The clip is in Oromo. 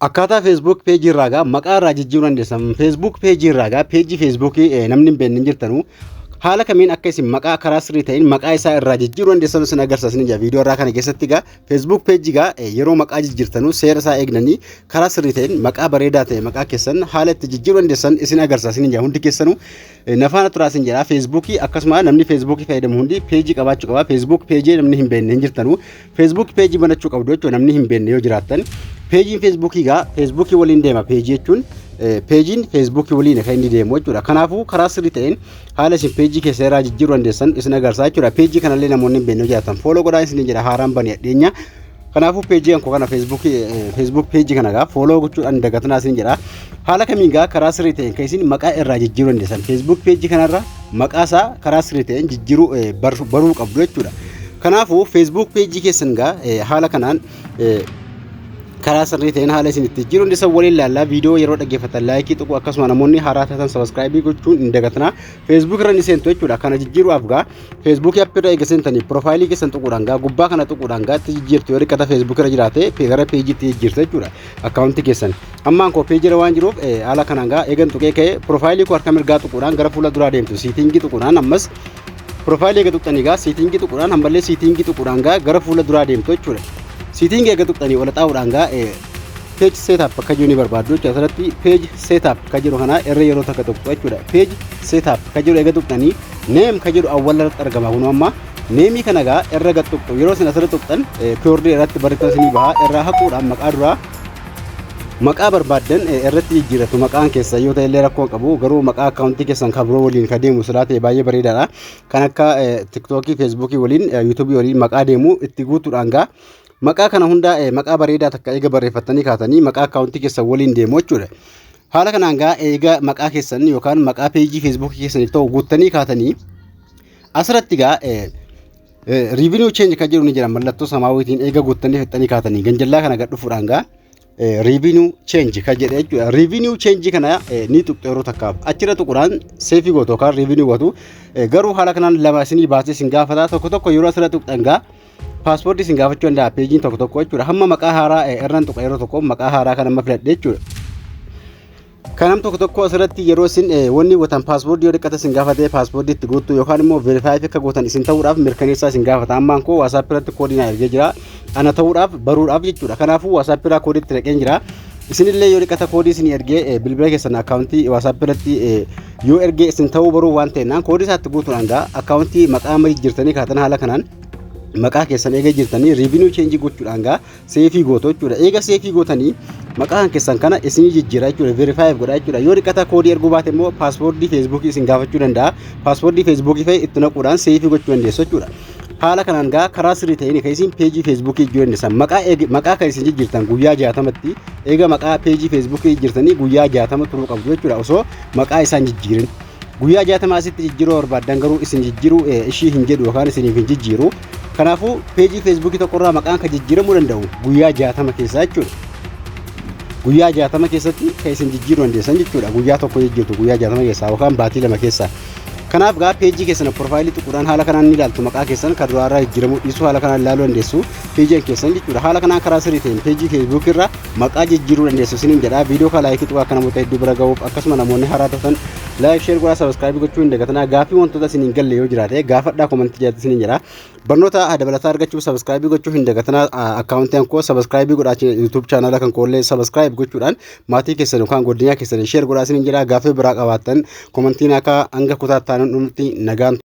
Akkaataa Facebook peejii irraa gaa maqaa irraa jijjiiruu dandeessan. Facebook peejii irraa gaa peejii Facebookii namni hin beekne hin jirtanu. Haala kamiin akka isin maqaa karaa sirrii ta'een maqaa isaa irraa jijjiiruu dandeessan isin agarsiisa isin ija viidiyoo irraa kana keessatti. Gaa Facebook peejii gaa yeroo maqaa jijjiirtanu seera isaa eegnanii karaa sirrii ta'een maqaa bareedaa ta'e maqaa keessan haala itti jijjiiruu dandeessan isin agarsiisa isin ija. Hundi keessanuu nafaana turaa isin jedha. Facebookii akkasuma namni Facebookii fayyadamu hundi peejii qabaachuu qaba. Facebook peejii namni hin beekne hin jirtanu. Facebook peejii banachuu qabdu jechuudha namni hin beekne yoo jiraattan. Peejiin Facebookii gaa Facebookii waliin deema. Peejii jechuun peejiin Facebookii waliin kan inni deemu jechuudha. Kanaafuu karaa sirrii ta'een haala isin peejii keessa irraa jijjiiruu dandeessan isin agarsiisa jechuudha. Peejii kanallee namoonni hin beekne yoo jiraatan follow godhaa isin jedha, haaraan banee dhiyeenya. Kanaafuu peejii kan kana Facebook peejii kana gaa follow gochuudhaan dagatanaa isin jedha. Haala kamiin gaa karaa sirrii ta'een kan isin maqaa irraa jijjiiruu dandeessan, Facebook peejii kanarra maqaa isaa karaa sirrii ta'een jijjiiruu baruu qabdu jechuudha. Kanaafuu Facebook peejii keessan gaa haala kanaan karaa sirrii ta'een haala isin itti jijjiiruu dandeessan waliin ilaallaa. Viidiyoo yeroo dhaggeeffatan like tuqu, akkasuma namoonni haaraa taatan subscribe gochuun hin dagatanaa. Facebook irra ni seentu jechuudha. Kana jijjiiruudhaaf gaa Facebook app irra eega seentanii profile keessan tuquudhaan gaa gubbaa kana tuquudhaan gaa itti jijjiirtu. Yoo dhiqata Facebook irra jiraate gara peejiitti jijjiirtu jechuudha akkaawuntii keessan. Ammaan koo peejii irra waan jiruuf haala kanaan gaa eegan tuqee ka'ee profile koo harka mirgaa tuquudhaan gara fuula duraa deemtu. Setting tuquudhaan, ammas profile eega tuqxanii gaa setting tuquudhaan, ammallee setting tuquudhaan gaa gara fuula duraa deemtu jechuudha. Setting eega tuqxanii ol xaa'uudhaan gaa page setup akka jiru ni barbaaddu jechuudha. Asirratti page setup kan jedhu kana irra yeroo takka tuqxu jechuudha. Page setup kan jedhu eega tuqxanii name kan jedhu awwala irratti argama. Kun amma name kana gaa irra gad tuqxu. Yeroo isin asirra tuqxan keyword irratti barreeffama isinii baha. Irraa haquudhaan maqaa duraa maqaa barbaaddan irratti jijjiiratu. Maqaan keessa yoo ta'e illee rakkoo qabu, garuu maqaa akkaawuntii keessan kan biroo waliin kan deemu silaa ta'e baay'ee bareedaadha. Kan akka TikTokii, Facebookii waliin, YouTubeii waliin maqaa deemu itti guutuudhaan gaa maqaa kana hunda maqaa bareedaa takka eega barreeffattanii kaatanii maqaa akkaawuntii keessan waliin deemu jechuudha. Haala kanaan gaa eega maqaa keessan yookaan maqaa peejii Facebookii keessaniif ta'u guuttanii kaatanii asirratti gaa review change kan jedhu ni jira. Mallattoo samaawiitiin eega guuttanii fixxanii kaatanii ganjallaa kana gad dhufuudhaan gaa review change kan jedhe jechuudha. Review change kana ni tuqxu yeroo takkaaf. Achirra tuquudhaan save gootu yookaan review gootu. Garuu haala kanaan lama isinii baasee isin gaafata. Tokko tokko yeroo asirra tuqxan gaa password isin gaafachuu danda'a peejiin tokko tokko jechuudha. Hamma maqaa haaraa irraan tuqa yeroo tokko, maqaa haaraa kan amma filadhe jechuudha. Kanam tokko tokko asirratti yeroo isin wanni gootan password yoo dhiqqata isin gaafatee password itti guuttu yookaan immoo verify akka gootan isin ta'uudhaaf mirkaneessaa isin gaafata. Ammaan koo WhatsApp irratti koodii na ergee jira. Ana ta'uudhaaf baruudhaaf jechuudha. Kanaafuu WhatsApp irraa koodii itti naqeen jira. Isinillee yoo dhiqqata koodii isin ergee bilbila keessan akkaawuntii WhatsApp irratti yoo ergee isin ta'uu baruu waan ta'ennaan koodii isaatti guutuudhaan gaa akkaawuntii maqaa amma jijjiirtanii kaatan haala kanaan maqaa keessan eega jirtanii review change gochuudhaan gaa save gootu jechuudha. Eega save gootanii maqaa keessan kana isinii jijjiira jechuudha. Verify godha jechuudha. Yoo dhiqata koodii erguu baate immoo password Facebookii isin gaafachuu danda'a. Password Facebookii fa'i itti naquudhaan save gochuu dandeessu jechuudha. Haala kanaan gaa karaa sirrii ta'een kan isin peejii Facebookii jijjiiruu dandeessan. Maqaa kan isin jijjiirtan guyyaa 60tti eega maqaa peejii Facebookii jijjiirtanii guyyaa 60 turuu qabdu jechuudha osoo maqaa isaan jijjiirin. Guyyaa 60 asitti jijjiiruu barbaaddan garuu isin jijjiiruu ishii hin jedhu yookaan isiniif hin jijjiiru. Kanaafuu peejii Facebookii tokkorraa maqaan kan jijjiiramuu danda'u guyyaa 60 keessaa jechuudha. Guyyaa 60 keessatti kan isin jijjiiruu dandeessan jechuudha. Guyyaa tokko jijjiirtu guyyaa 60 keessaa yookaan baatii 2 keessaa. Kanaaf gaa peejii keessan profile tuquudhaan haala kanaan ni ilaaltu. Maqaa keessan kan duraarraa jijjiiramuu dhiisuu haala kanaan ilaaluu dandeessu peejiin keessan jechuudha. Haala kanaan karaa sirrii ta'een peejii Facebook irraa maqaa jijjiiruu dandeessu isiniin jedha. Viidiyoo kana like tuqaa akka namoota hedduu bira gahuuf, akkasuma namoonni haaraa ta'an like, share godhaa, subscribe gochuu hin dagatinaa. Gaaffii wantoota isiniin galle yoo jiraate gaafadhaa comment jalatti isiniin jedha. Barnoota dabalataa argachuuf subscribe gochuu hin dagatinaa. Akkaawuntiin koo subscribe godhaa, YouTube channel kan koollee subscribe gochuudhaan maatii keessan yookaan godinyaa keessan share godhaa isiniin jedha. Gaaffii biraa qabaattan commentiin akka hanga kutaa itti aanutti nagaan.